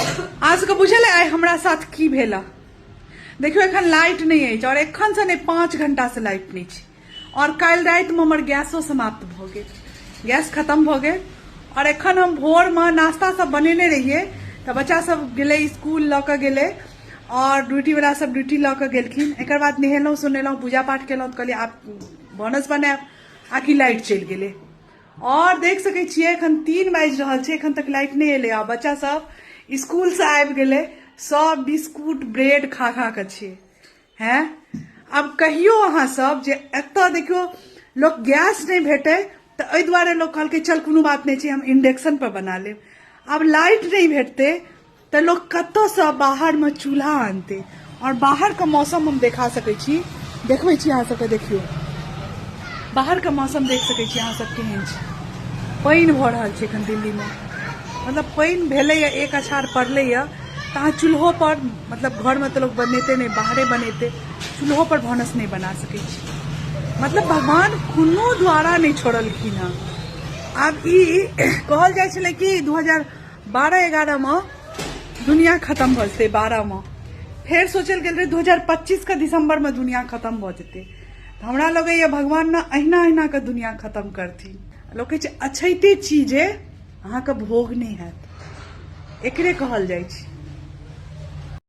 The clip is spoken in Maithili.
अहाँ सबके बुझल आइ हमरा साथ की भेल? देखियौ, एखन लाइट नहि अछि आओर एखनसँ नहि, 5 घंटासँ लाइट नहि छै। आओर काल्हि रातिमे हमर गैसो समाप्त भऽ गेल, गैस खतम भऽ गेल। आओर एखन हम भोरमे नाश्ता सब बनेने रहियै, तऽ बच्चा सब गेलै स्कूल लऽ कऽ गेलै आओर ड्यूटीवला सब ड्यूटी लऽ कऽ गेलखिन। एकर बाद नहेलहुँ सोनेलहुँ, पूजा पाठ केलहुँ, तऽ कहलियै आब भानस बनायब, आकि लाइट चलि गेलै। आओर देख सकै छियै, एखन 3 बाजि रहल छै, एखन तक लाइट नहि एलै आ बच्चा सब स्कूलसँ आबि गेलै, सब बिस्कुट ब्रेड खा खा कऽ छै। हैं, आब कहियो अहाँ सब जे एतऽ देखियौ, लोक गैस नहि भेटै तऽ एहि दुआरे लोक कहलकै चल कोनो बात नहि छै, हम इंडक्शन पर बना लेब। आब लाइट नहि भेटतै तऽ लोक कतऽसँ बाहरमे चूल्हा आनतै? आओर बाहरके मौसम हम देखा सकै छी, देखबै छी अहाँ सबके। देखियौ, बाहरके मौसम देख सकै छी अहाँ सब केहन छै। पानि भऽ रहल छै एखन दिल्लीमे, मतलब पानि भेलैए, एक अछार पड़लैए, तऽ अहाँ चूल्हो पर, मतलब घरमे तऽ लोक बनेतै नहि, बाहरे बनेतै, चूल्हो पर भानस नहि बना सकै छी। मतलब भगवान कोनो द्वारा नहि छोड़लखिन हँ। आब ई कहल जाइ छलै कि 2012 11मे दुनिया खतम भऽ जेतै, 12मे फेर सोचल गेल रहै 2025के दिसम्बरमे दुनिया खतम भऽ जेतै। तऽ हमरा लगैए भगवान ने अहिना अहिना कऽ दुनिया खतम करथिन। लोक कहै छै अछैते चीजे अहाँके भोग नहि हैत, एकरे कहल जाइ छै।